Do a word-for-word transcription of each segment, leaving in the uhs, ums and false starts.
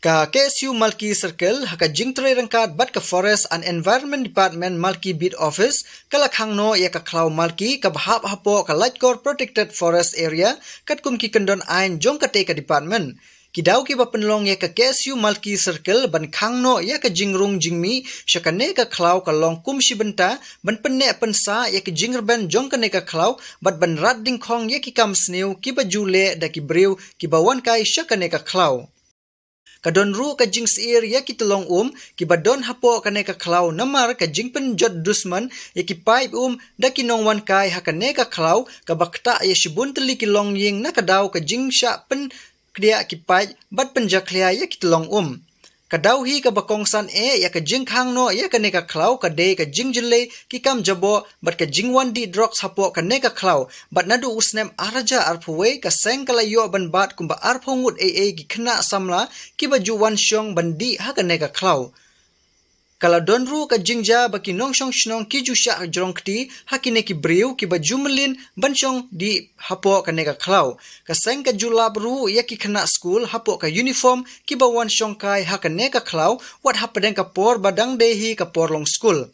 Ka K S U Malki Circle, ha ka jingtrei ryngkat bad ka Forest and Environment Department Malki Beat Office, ka la khang noh ïa ka khlaw Malki kaba hap hapoh ka Laitkor Protected Forest Area, katkum ki kyndon aiñ jong katei ka department. Ki daw kiba pynlong ïa ka K S U Malki Circle ban khang noh ïa ka jingrung jingmih sha kane ka khlaw ka long kum shi bynta ban pynneh pynsah ïa ka jingrben jong kane ka khlaw bad ban rat dyngkhong ïa ki kam sniew kiba ju leh da ki briew kiba wan kai sha kane ka khlaw. Ka don ruh ka jingsyier ïa ki tyllong um kiba don hapoh kane ka khlaw namar ka jingpynjot dusmon ïa ki paip um da ki nongwan kai ha kane ka khlaw kaba ktah ïa shibun tylli ki longïing na ka daw ka jingshah pyn kdiah ki paip bad pynjakhlia ïa ki tyllong um. Ka daw hi kaba kongsan eh ïa ka jingkhang noh ïa kane ka khlaw ka dei ka jingjyllei ki kam jaboh bad ka jingwan dih drugs hapoh kane ka khlaw bad naduh u snem ar hajar arphew wei ka seng ka la ïoh ban bat kumba arphew ngut ei ei ki khynnah samla kiba ju wan shong ban dih ha kane ka khlaw. Ka la don ruh ka jingjia ba ki nongshong shnong ki ju shah jrong kti ha kine ki briew kiba ju mlien ban shong dih hapoh kane ka khlaw. Ka seng ka ju lap ruh ïa ki khynnah skul hapoh ka uniform kiba wan shong kai ha kane ka khlaw wat hapdeng ka por ba dang dei hi ka por long skul.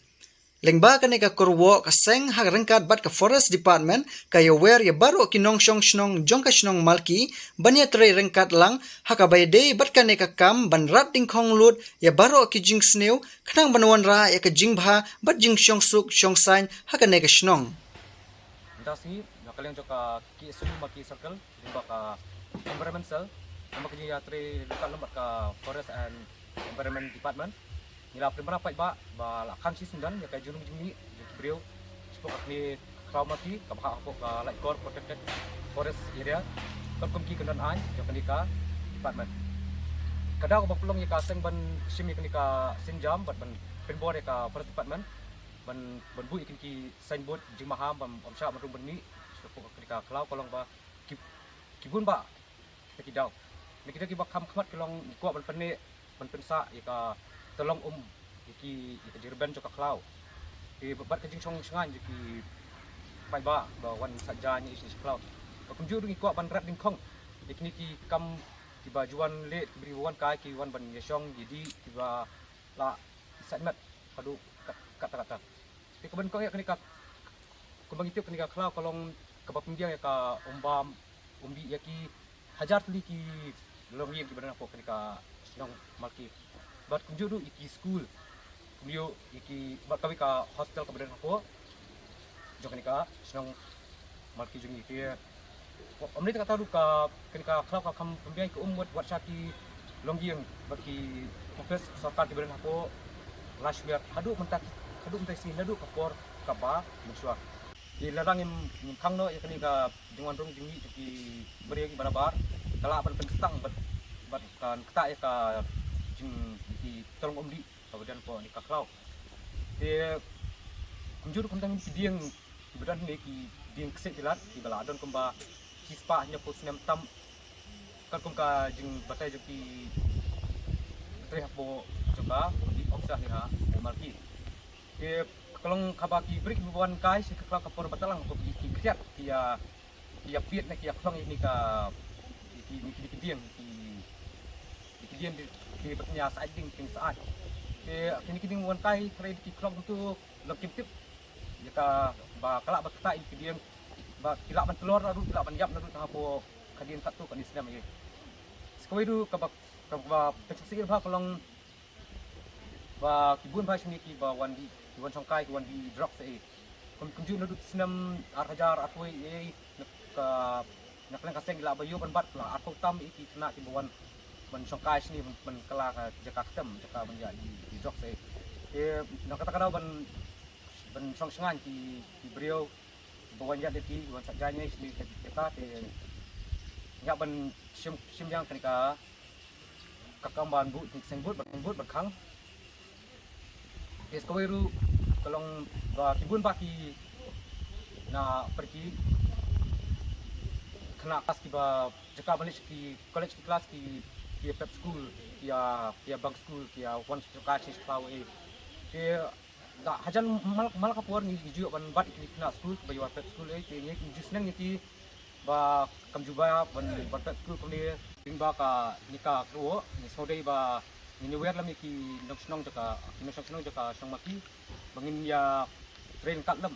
Lyngba kane ka kyrwoh ka seng ha ryngkat bad ka Forest Department ka ïawer ïa baroh ki nongshong shnong jong ka shnong Malki ban ïatrei ryngkat lang ha kaba ïadei bad kane ka kam ban rat dyngkhong lut ïa baroh ki jingsniew khnang ban wanrah ïa ka jingbha bad jingshong suk shong saiñ ha kane ka shnong. Mynta sngi na ka liang jong ka K S U Malki Circle lyngba ka Environment Cell, lyngba ka jingïatrei ryngkat lem bad ka Forest and Environment Department, ngi la pynbna paidbah ba la khang shi syndon ïa ka jingrung jingmih jong ki briew shapoh kane ka khlaw Malki kaba hap hapoh ka Laitkor Protected Forest Area, katkum ki kyndon aiñ jong kane ka department. Ka daw kaba pynlong ïa ka seng ban shim ïa kane ka sienjam bad ban pynbor ïa ka Forest Department ban, ban buh ïa kine ki signboard jingmaham ban ym shah ban rung ban mih shapoh kane ka khlaw ka long ba ki, ki bun bah kita ki daw. Na kita kiba kham khmat ki long ngi kwah ban pynneh ban pynsah ïa ka tyllong um ïa ki, ïa ka jingrben jong ka khlaw. Te bad ka jingshong shngaiñ jong ki paidbah ba wan sah jaiñ ïa ine i khlaw. Ba kumjuh ruh ngi kwah ban rat dyngkhong ïa kine ki kam kiba ju wan leh, ki briew wan kai, ki wan ban ïashong ïadih, kiba la sah met haduh kat, katta katta. Te kaba nyngkong ïa kane ka, kumba ngi tip kane ka khlaw ka long kaba pynbiang ïa ka umbam umbih ïa ki hajar tylli ki longïing kiba don hapoh kane ka shnong Malki. Bad kumjuh ruh ïa ki skul, kumjuh ïa ki, bad kawei ka hostel kaba don hapoh jong kane ka shnong Malki jong ngi. Te ym dei tang katta ruh ka, kane ka khlaw ka kham pynbiang ïa ka um wat, wat sha ki longïing bad ki ophis sorkar kiba don hapoh Lashmer haduh mynta, haduh mynta sngi naduh ka por kaba mynshuwa. Te lada ngim, ngim khang noh ïa kane ka jingwan rung jingmih jong ki briew kiba nabar, ka lah ban pynshtang bad, bad kan ktah ïa ka jing, ki tyllong um dih kaba don hapoh kane ka khlaw. Te kumjuh ruh kumta ngi ki dieng kiba don hangne ki dieng ksiej bilat kiba la don kumba shispah hynñiewphew snem tam, katkum ka jingbatai jong ki trei hapoh jong ka officer hangne ha Malki. Te ka long kaba ki briew kiba wan kai sha ka khlaw ka por ba tlang hapoh ki, ki khriat ki ïa, ki ïa piet ne ki ïa khlong ïa kine ka, ïa ki, ïa kine ki dieng, ki, ïa ki dieng ki ba kin ïa sah ding, kin sah. Te kine ki dieng wan kai hynrei ki khlong tu lok kim tip ïa ka ba ka lah ba ktah ïa ki dieng ba ki lah ban tlor na ruh, ki lah ban ïap na ruh tang hapoh ka dien katto katne snem ïa. Sa kawei ruh kaba, kaba pynshong syier bha ka long ba ki bun bha sha ngi kiba wan dih, ki wan shong kai, ki wan dih drugs ïa. Kum, kumjuh naduh snem ar hajar arphew wei ïa, na ka, na ka liang ka seng la ba ïoh ban bat la arphew tam ïa ki khynnah kiba wan ban shong kai sha ngi ban, ban kylla ka jaka ktem, jaka ban ïa dih, dih drugs ïa. Te na kata ka daw ban, ban shong shngaiñ ki, ki briew ba wan ïa dih, ki wan sah jaiñ ïa sha ngi ka jaka te ïa ban shim, shim biang kane ka ka kam ban buh ki signboard, ban, signboard ban khang. Te sa kawei ruh ka long ba ki bun bah ki na pyrki khynnah klas kiba jaka ban leit ki college ki klas ki, ki ïa prep school, ki ïa, ki ïa bunk school, ki ïa wan jaka shi khlaw eh. Te da hajan mal, mal ka por ngi ju ïoh ban bat ïa ki khynnah school kiba ïa wan prep school eh, te ngi ju sneng ïa ki ba kam ju ba ban, ban prep school kumne. Ba ka ni ka kru ni sodei ba ni ni wer lam ki nong shnong jaka ki nong shnong jaka shnong Maki ba ngin ïa trei kat lem.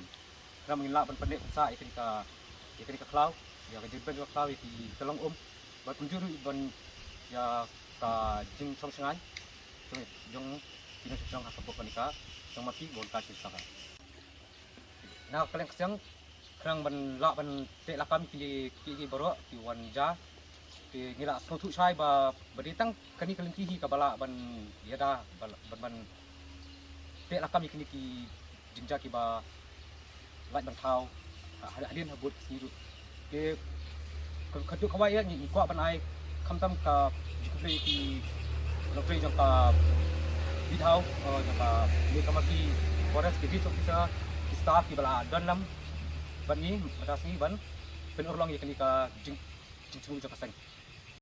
Ram ngin lah ban pyneh pynsa ïa kani ka ïa kani ka khlaw ïa ka jingben ka khlaw ïa ki ka long um ba kumjuh ruh ban ïa ka jingchong shngain jong jong ki nong shnong ha ka bok kani ka shnong Maki bok ka shisha. Na ka leng ksiang khnang ban lah ban teh lakam ki ki ki baroh ki wan ja. Ki ngi la sngewthuh shai ba ba dei tang kani ka lynti hi kaba lah ban ïada ban ban ban teh lakam ïa kini ki jingjia kiba lait ban thaw ha- hadien ha bud ki sngi ruh. Ki ka- ka duk kawai ïa ngi ngi kwah ban ai khamtam ka jingkhublei ïa ki nongtrei jong ka Beat House, eh, jong ka Maki Forest, ki range officer, ki staff kiba la don lam bad ngi mynta sngi ban pynurlong ïa kani ka jing jingthmu jong ka seng.